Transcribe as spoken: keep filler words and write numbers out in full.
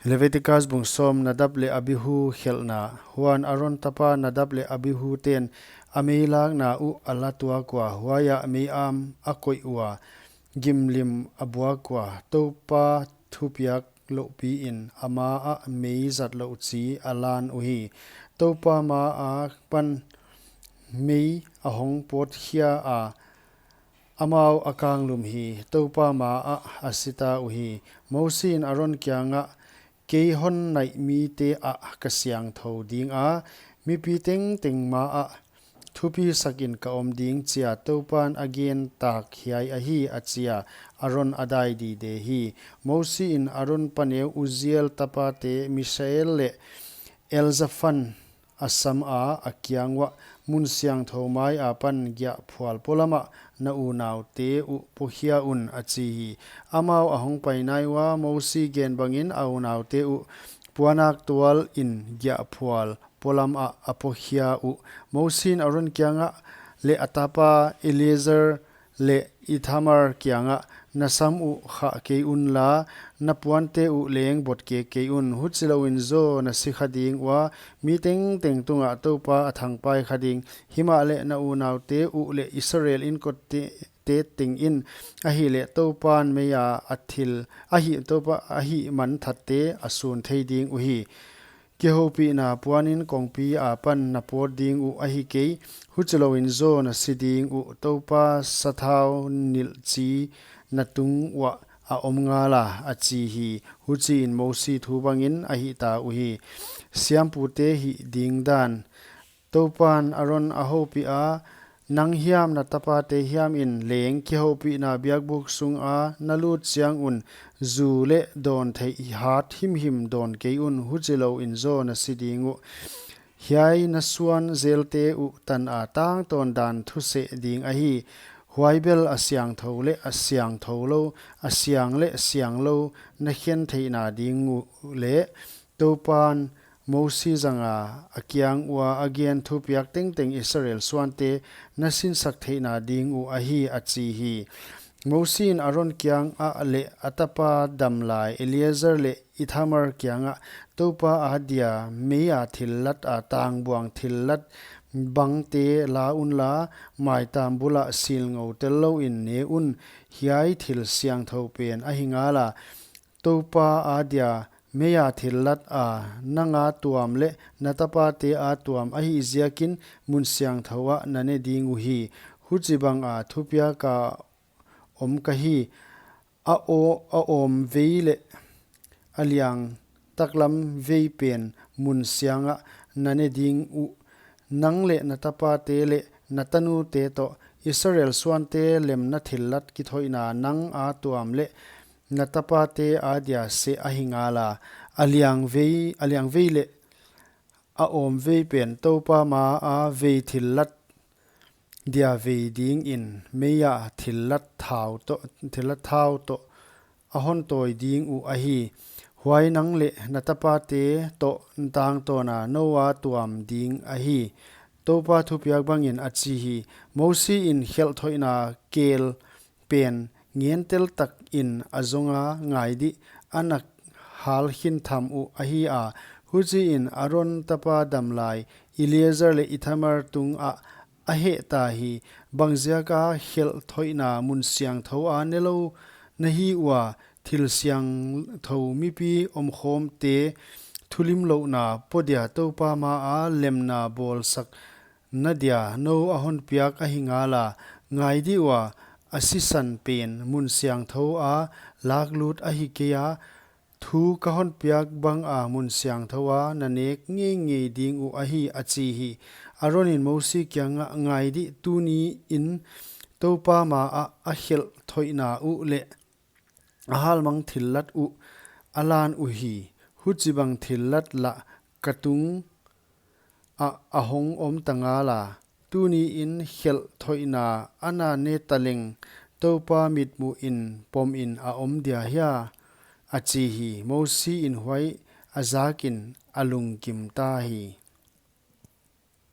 Leviticus bung sawm. Nadab leh Abihu khelhna. Huan Aron tapa Nadab leh Abihu ten a meilakna uh a la tuak ua, huaiah mei-am a koih ua, gimlim a buak ua, Toupa thupiak loupiin a maah mei zat louh chi a lan uhi. Toupa maa pan mei a hong pawt khia a, amau a kanglum hi, Toupa maah a sita uhi. Mosiin Aron kiangah, Kei hon naih mite ah ka siangthou dinga, mipi tengteng maah thupisakin ka om ding, chia Toupan a gen tak hiai ahi, a chi a. Aron a dai dide hi. Mosiin Aron paneu Uziel tapate Mishael leh Elzaphan a sama, a kiang uah, Mun siangthou mai apan giahphual polamah na unaute uh pokhia un, a chi hi. Amau a hongpai nai ua, Mosi gen bangin a unaute uh puanak tualin giahphual polamah a pokhia uh. Mosiin Aron kiangah leh a tapa Eleazar leh Ithamar kiangah, Na sam uh khah kei unla, na puante uh leng bot kei kei un, huchilouin zaw na si kha ding ua, mi tengteng tungah Toupa a thangpai kha ding. Himahleh na unaute uh leh Israel inkote tengin ahihleh Toupan meia a thil ahih, Toupa ahih manthatte a sun thei ding uhi. Kihoupihna puanin kongpi apan na pawt ding uh ahi kei, huchilouin zaw na si ding uh, Toupa sathau nilh chi na tung uah a om ngala, a chi hi. Huchiin Mosi thu bangin a hihta uhi. Siampute hih ding dan. Toupan Aron a houpih a, Nang hiam na tapate hiam in leng kihoupihna biakbuk sunga na lut chiang un, zu leh dawn theih hat himhim dawn kei un, huchilouin zaw na si ding uh. Hiai na suan zelte uh tana tangtawn dan thuseh ding ahi. Huai bel a siangthou leh a siangthou lou, a siang leh siang lou na khen theihna ding uh leh Toupan Mosi zanga a kiang ua a gen thupiak tengteng Israel suante na sinsak theihna ding uh ahi, a chi hi. Mosiin Aron kiangah leh a tapa damlai Eleazar leh Ithamar kiangah, Toupa adia meia thillat a tangbuang thillat bangte la unla, maitam bulah silngou tel louin ne un, hiai thil siangthou pen ahi ngala. Toupa adia meia thillat a nanga tuam leh na tapate a tuam ahih ziakin mun siangthou ah na ne ding uhi. Huchibanga thupiaka om ka hi. A aw-, a awm vei leh a liang taklam vei pen mun siangah na ne ding uh. Nang leh na tapate leh na tanute toh Israel suante lemna thillat kithoihna nang a tuam leh na tapate adia seh ahi ngala. A liang vei, a liang vei leh a awm vei pen Toupa maa vei thillat dia vei dingin meia thillat thau toh, thillat thau toh a hon tawi ding uh ahi. Huai nang leh na tapate toh tangtawna noua tuam ding ahi. Toupa thupiak bangin a chi hi. Mosiin khelh thoihna kel pen ngentel takin a zonga, ngai dih, a na hal khin tham uh ahi a. Huchiin Aron tapa damlai Eleazar leh Ithamar tungah a hehta hi. Bangziaka khelh thoihna mun siangthou a ne lou na hi ua, thil siangthou mipi omkhawmte thulimlouhna podia Toupa maa lemna bawlsak na dia nou a hon piak ahi ngala. Ngai dih ua, a sisan pen mun siangthou a laklut ahi kei a, thu ka hon piak banga mun siangthou a na nek ngeingei ding uh ahi, a chi hi. Aronin Mosi kiangah, Ngai dih, tuniin Toupa maah a khelh thoihna uh leh a halmang thillat uh a lan uhi. Huchibang thillat lah ka tungah a hong om ta ngala. Tuniin khelh thoihna a na ne taleng Toupa mitmuhin pomin a om dia hia, a chi hi. Mosiin huai a zakin a lungkim ta hi.